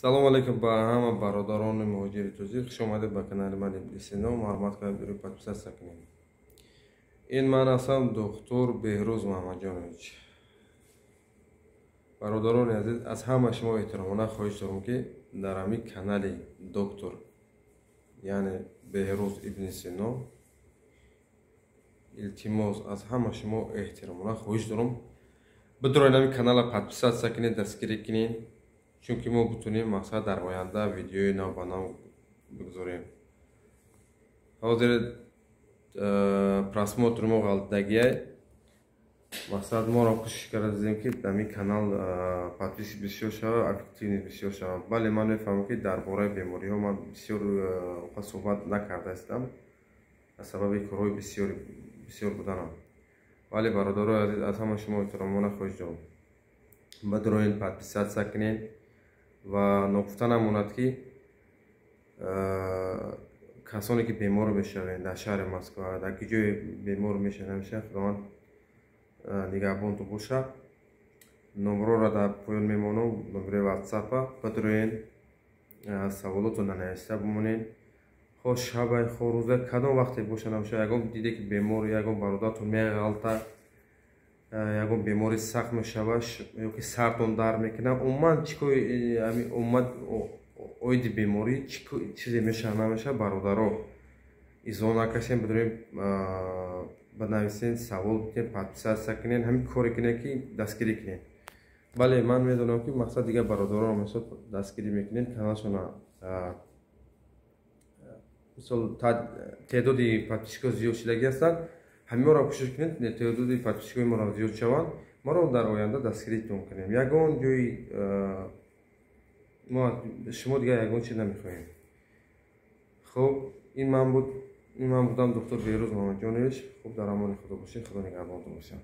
Салому алейкум ба ҳама бародарони муҳоҷири тоҷик. Хуш омадед ба канали ман Ибни Сино. Марҳамат кунед, биёед, подписаться кунед. Ин ман ҳастам, доктор Беҳрӯз Муҳаммадҷонович. Бародарони азиз, аз ҳама шумо эҳтиромона хоҳиш дорам, ки дар ҳамин канали доктор, яъне Беҳрӯз Ибни Сино, илтимос, аз ҳама шумо эҳтиромона хоҳиш дорам, бидуроед, ҳамин канала подписаться кунед, дастгирӣ кунед, чунки мо бутунем, мақсад, дар оянда видеои нав ба нав бигзорем. Ҳозир просмотр мо ғалтидагиай. Мақсад, моро кӯшиш карда дидем, ки дар ин канал подписчик бисёр шавад, активность бисёр шавад. Бале, ман мефаҳмам, ки дар бораи бемориҳо ман бисёр суҳбат накардаистам аз сабаби корҳои бисёр буданам. Вале, бародарои азиз, аз ҳама шумо эҳтиромона хоҳиш дорам, бидуроед, подписаться кунед. Ва ногуфта намонад, ки касоне ки бемор мешаванд дар шаҳри Москва, дар ки ҷое бемор мешаванд, намешаванд, Худованд нигаҳбонтон бошад. Номерора дар поён мемонам, номерои Ватсапа. Бидуроед, саволотонро нависта бимонед, хо шабай, хо рӯза, кадом вақте боша, набоша, ягон диде ки бемор, ягон бародаратон меғалта, ягон бемори сахт мешавад ёки сартон дард мекунад, умуман чӣ умуман оиди беморӣ чизе мешавад, намешавад, бародаро, изо накашем, бидурем, банависен, савол битем, подписаться кунед, ҳамин коре кунед, ки дастгирӣ кунед. Бале, ман медонам, ки, мақсад, дигар бародаронро, мисол, дастгирӣ мекунед, каналшона, мисол, теъдоди подписчикҳо зиёд шудагӣ ҳастанд. Ҳаминро кӯшиш кунед, теъдоди подписчикҳои моро зиёд шаванд, моро дар оянда дастгиритон кунем. Ягон ҷои мо шумо дигар ягон чиз намехоҳем. Хуб, ин ман будам, доктор Беҳрӯз Муҳаммадҷонович. Хуб, дар амони Худо бошед, Худо нигаҳбонтон бошад.